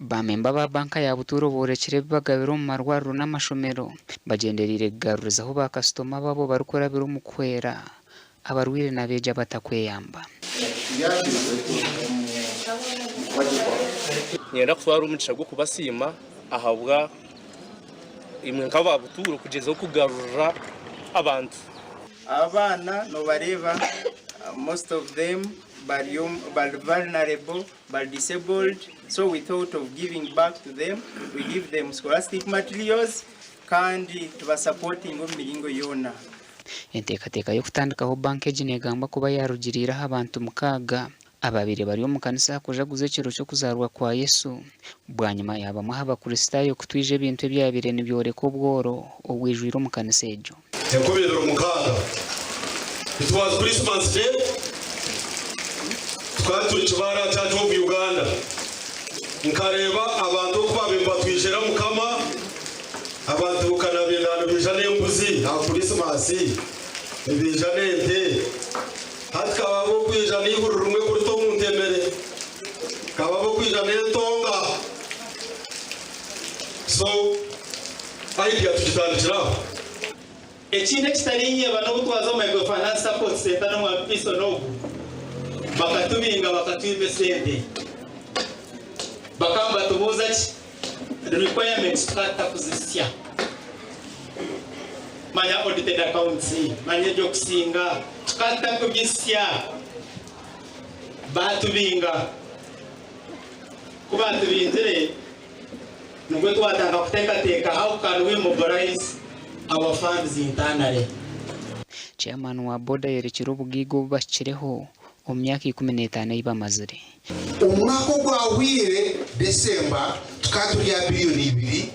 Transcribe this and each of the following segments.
Baamemba ba banka ya Butuuro boorekire ebi bagabire omu marwariro n'amashomero bagyendereire kugarurizaho baakasitoma baabo barikurabira omu kuhwera abarwaire n'abeegi abatakweyamba. Niinyenda kutwara omugisha gw'okubasiima ahabwa imwe nk'aba Butuuro kugyezaho kugarurira abantu. Abaana nobareeba most of them bari vulnerable. Bari disabled so we thought of giving back to them, we give them scholastic materials kandi tubasapotinga omu miringo yoona. Enteekateeka y'okutandikaho banka egi negambwa kuba yarugiriire aha bantu mukaaga ababaire bari omu kanisa aha kujaguza ekiro ky'okuzaarwa kwa Yesu bwanyima ya bamwe aha bakristaayo kutwija ebintu ebyabaire nibyoreka obworo obwijwire omu kanisa egyo. 2006 It was Christmas day tukaba turi Kibaara Church of Uganda nkareeba abantu oku baabaire nibatwijera Mukama abantu nka nibaija n'embuzi aha Christmas nibaija n'ente hati kaba ab'okwija n'eihuri rimwe kurita omu ntemere kaba ab'okwija n'entonga so Idea tugitandikira aho. Ekindi ekitarinyeba n'obu twaza omu Microfinance Support Centre n'omwa Pison ogu bakatubinga bakatwima esente. Bakaba nibatubuuza ki requirements tukaba tutakuzisya. Manya audited accounts, manya eby'okusinga tukaba tutakubisya. Baatubinga. Ku baatubingire Nibwo twatandika kuteekateeka how can we mobilize our funds internally. Chairman wa boda ayorekire obugaiga obu bahikireho omu myaka 15 ei bamazire. Omwaka ogwahweire December tukaba turi aha biriyoni ibiri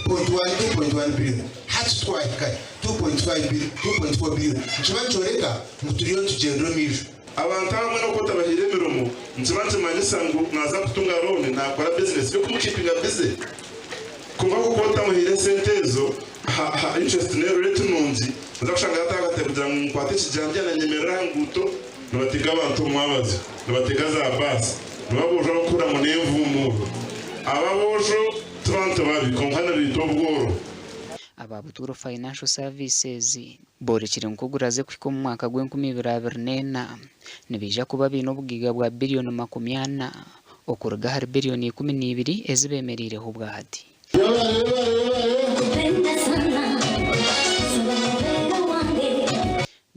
point one, 2.1 billion, hati twahika 2.5 billion, 2.4 billion. Nikiba nikyoreka ngu turiyo nitugyendera omu maisho. Abantu abamwe n'oku otabahaire emirimo nikiba nikimanyisa ngu naaza kutunga looni naakora bizinesi y'okumukiipinga bize. Kwonka ku okuba otamuhaire esente ezo aha interest rate nungi, nooza kushanga yaatandika kugira ngu nkwate ekijambiya na nyemerere aha nguuto. Nibatega abantu omu mwabazyo, nibatega za baasi, nibo aboojo abarikuhurira ngu n'envumuuro. Abo aboojo ti bantu babi kwonka nibaitwa obworo. Aba Butuuro Financial Services Boorekire ngu ku guraaze kuhika omu mwaka gw'enkumi ibiri 24, nibaija kuba baine obugaiga bwa biriyoni 40 okuruga ahari biriyoni 12 ezi beemereireho obwahati. Yebare yebare.